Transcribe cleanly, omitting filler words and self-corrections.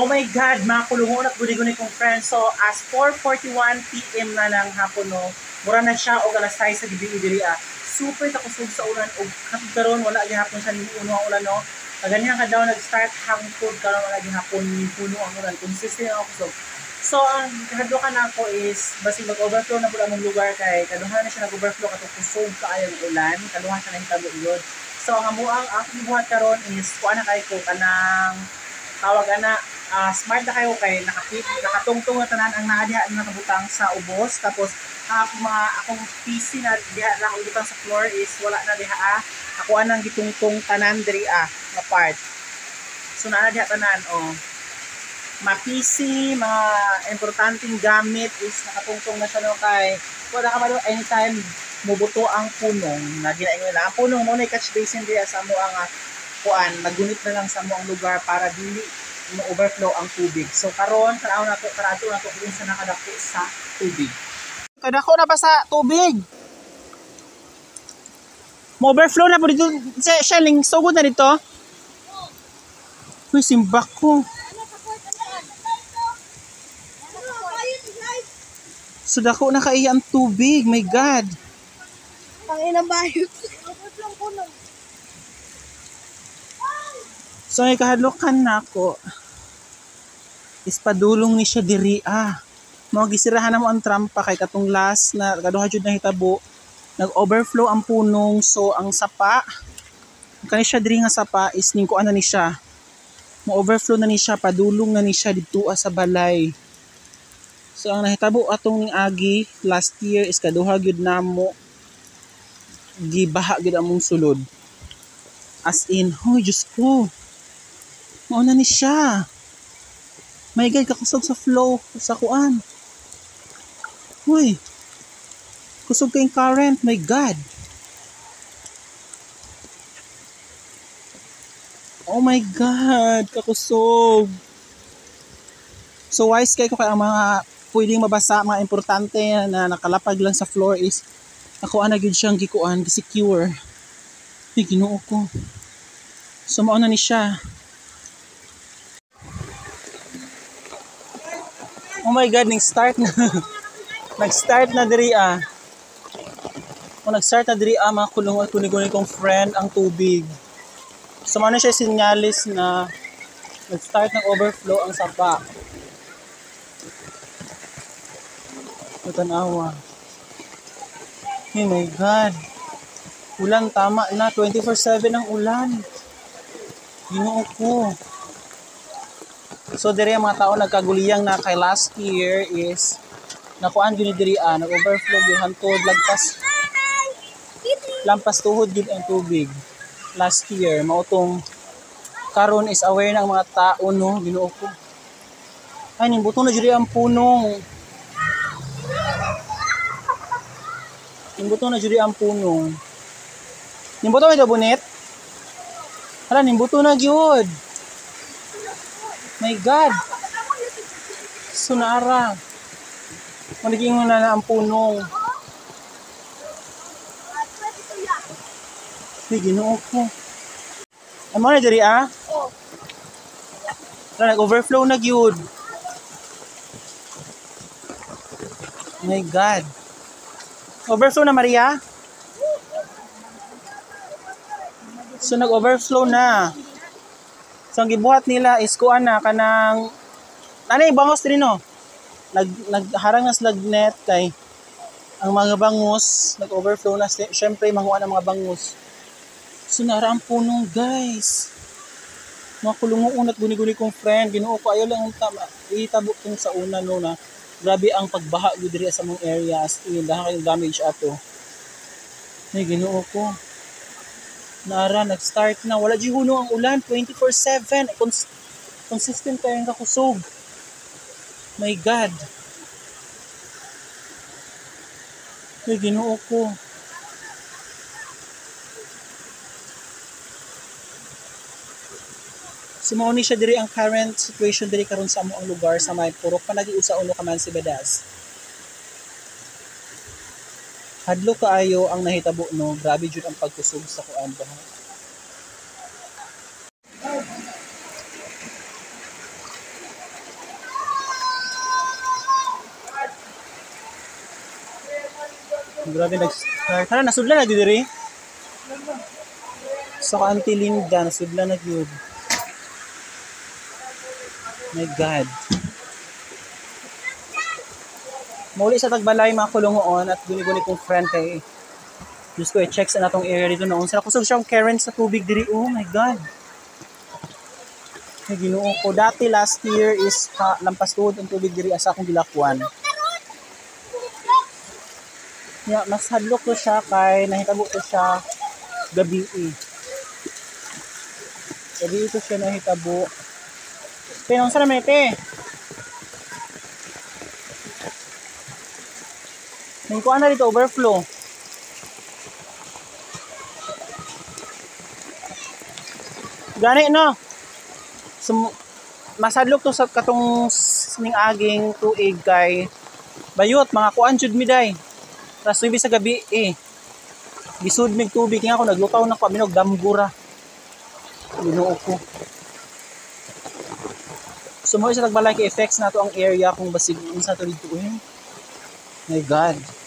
Oh my God, mga kulungon at guni-guni kong friends. So, as 4:41 p.m. na ng hapon, no, mura na siya og alas 6 sa gabi diri ah. Super kakusog sa ulan og karon wala gihapon siya niuno ang ulan, no. Kaganyan ka daw nag-start hangtod karon wala gihapon nipuno ang ulan. Consistent ang kusog. So, ang kahadlokan nako is basig mag-overflow na pud among lugar kay kaduha na siya nag-overflow katong kusog kaayo ang ulan, kaduha siya nahitabo yun. So, ang amuang akong gibuhat karon is kuan na kay ko kanang tawag ana smart na kayo kay nakatungtong na tanan ang naa diha na nakabutang sa ubos, tapos akong mga akong PC na diha na akong butang sa floor is wala na diha ah. Ako anang gitungtong tanan diri ah nga part. So naa diha tanan oh. Mga PC, mga importanteng gamit is nakatungtong na siya no kay wala ka malo anytime mubuto ang punong na ginaingon na ang punong mo na catch basin diha sa amo ang kuan nagunit na lang sa amo ang lugar para dili mo-overflow ang tubig. So karon tanaw nato karato nato kung sa nakadako sa tubig. Kadako na ba sa tubig? Mo-overflow na po dito. Shelling, sugod na dito. Uy, simbak ko. So dako na kaiya ang tubig. My God. Ang inang bayot. So ay kahadlokan nako is padulong ni siya diri ah. Mao gisirahan na mo ang trampa kay katong last na kaduha jud nahitabo, nag-overflow ang punong, so ang sapa kani siya diri nga sapa is ningkuan na ni siya. Mo-overflow na ni siya, padulong na ni siya didto sa balay. So ang nahitabo atong ning agi last year is kaduha gyud namo gibaha gyud among sulod. As in, hoy Diyos ko. Mao na ni siya. My God, kakusog sa flow sa kuan. Uy. Kusog kayong current, my God. Oh my God, kakusog. So wise kay ko kay ang mga pwedeng mabasa, mga importante na nakalapag lang sa floor is ako ana gyud siyang gikuan, gi-secure. Ay, Ginoo ko. So mao na ni siya. Oh my God, nag-start na. Nag-start na diri ah. Oh, nag-start na diri ah, mga kulungan kuni-guni kong friend ang tubig. So mao na siya sinyalis na nag-start ng overflow ang sapa. Tanawa. Oh my God. Ulan tama na 24/7 ang ulan. Ginoo ko. So diri ang mga tao nagkaguliyang na kay last year is nakuan gyud ni diri ah, nag-overflow gyud hantod lampas tuhod gyud ang tubig last year. Mao tong karon is aware na ang mga tao no, Ginoo ko. Ay ning buto na jud ang punong. Nimbuto na jud ang punong. Nimbuto may bunit? Hala, nimbuto na gyud. My God. Sunara. Maniging na ang punong. Ay, Ginoo ko. Amo na diri ah? Hala, nag-overflow na gyud. My God. Overflow na, Maria? So, nag-overflow na. So, ang gibuhat nila is kuan na kanang ano yung bangos din no? Nagharang na sila net kay ang mga bangus nag-overflow na. Siyempre, manguan ang mga bangus. So, nara ang punong, guys. Mga kulungon at guni-guni kong friend. Ginoo ko, ayaw lang ang tama. Itabo kong sa una no na. Grabe ang pagbaha gyud diri sa mong area, as in dahil kayong damage ato. Ay, Ginoo ko. Nara, nag-start na. Wala jud hunong ang ulan 24/7. Consistent kayong kakusog. My God. Ay, Ginoo ko. So mao ni siya diri ang current situation diri karon sa among lugar sa may Purok Panagi usa uno ka man si Badas. Hadlo kaayo ang nahitabo no, grabe jud ang pagkusog sa kuan ba. Grabe nag-start. Hala, nasudlan na diri. So ka Auntie Linda, nasudlan na gyud. My God. Muli sa tagbalay, mga kulungoon at guni-guni kong friend kay Diyos ko, i-check sa natong area dito noon. Sila kusog siyang current sa tubig diri. Oh my God. Ay, Ginoo ko. Dati last year is ha, lampas tuhod ang tubig diri asa akong gilakwan. Ya, mas hadlok ko siya kay nahitabo ko siya gabi eh. Gabi ko siya nahitabo. Pero unsa naman ite? May kuan na dito, overflow. Gani no. So, masadlok to sa katong ning aging tuig kay bayot mga kuan jud mi day. Alas 9 sa gabi eh. Gisud mig tubig nga ako naglutaw na ko minog damgura. Ginoo ko. So mo sa tagbalay kay effects nato ang area kung basig unsa to dito eh. My God.